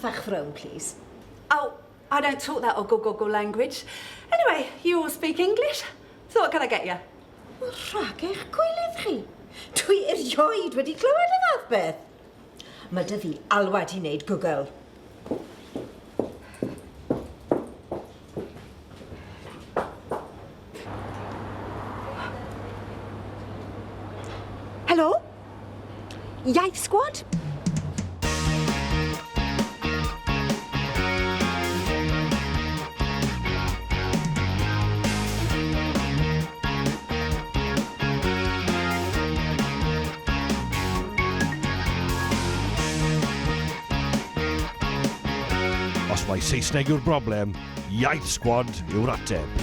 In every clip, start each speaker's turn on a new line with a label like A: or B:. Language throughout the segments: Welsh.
A: fach frown, please.
B: Oh, I don't talk that ogle-goggle language. Anyway, you all speak English, so what can I get you?
A: Wel, rhag eich coelydd chi. Dwi erioed wedi clywed y fath beth. Mae 'da fi alwad i wneud, Google. Helo? Iaith Sgwad?
C: Os mai Saesneg yw'r broblem, Iaith Sgwad yw'r ateb.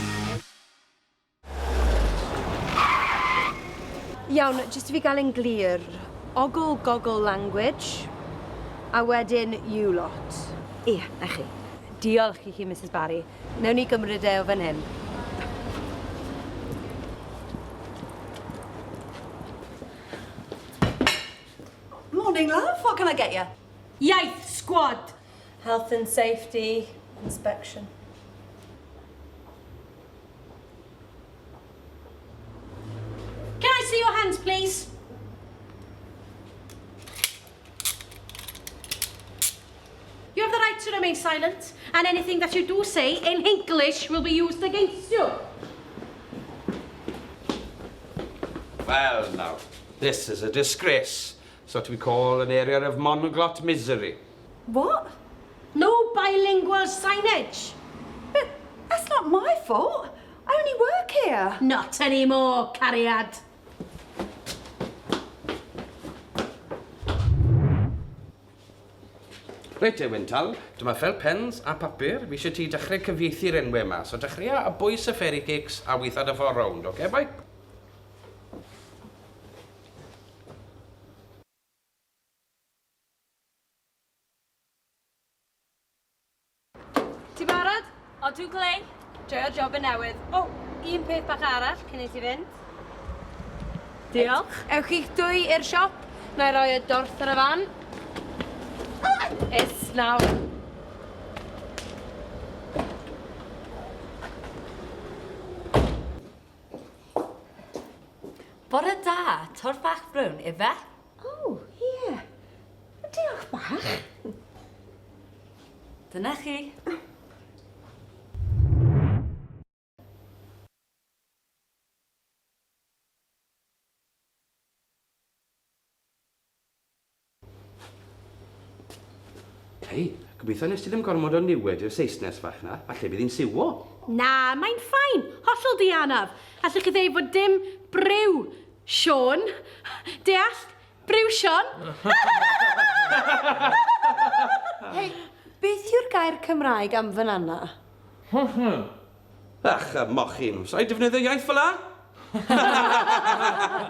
D: Iawn, jyst i fi gael e'n glir. Ogl gogl language, a wedyn you lot.
A: Ie, na chi.
D: Diolch i chi, Misus Barry. Newn ni gymryd e o fan hyn.
B: Morning, love. What can I get you?
E: Iaith Sgwad!
D: Health and Safety Inspection.
E: Can I see your hands, please? You have the right to remain silent, and anything that you do say in English will be used against you.
F: Well, now, this is a disgrace. It's what we call an area of monoglot misery.
B: What?
E: No bilingual signage.
B: But that's not my fault. I only work here.
E: Not anymore, cariad.
F: Reit te, Wintal, dyma fel pens a papur. Fi eisiau ti dechrau cyfieithu'r enwau yma. So dechreua a bwys y fairy cakes a weitha dy ffordd rownd, oce, okay, boi?
D: Ti barod?
G: Odw Glei.
D: Joio'r job yn newydd. O, un peth bach arall cyn i ti fynd.
G: Diolch.
D: Ewch chi'ch dwy i'r siop. Na i roi y dorth ar y fan. Is nawr.
G: Bore da, torth bach brown, ife?
A: O, ie. Diolch bach.
G: Dyna chi.
F: Hei, gobeithio nes ti ddim gormod o niwed i'r Saesnes fach 'na, falle bydd hi'n siwo.
E: Na, mae'n fine, hollol dianaf. Allwch chi ddeud fod dim briw Siôn. Deall? Briw Siôn.
D: Hei, beth yw'r gair Cymraeg am fanana?
F: Ach, y mochyn. Rhaid defnyddio iaith fel 'a?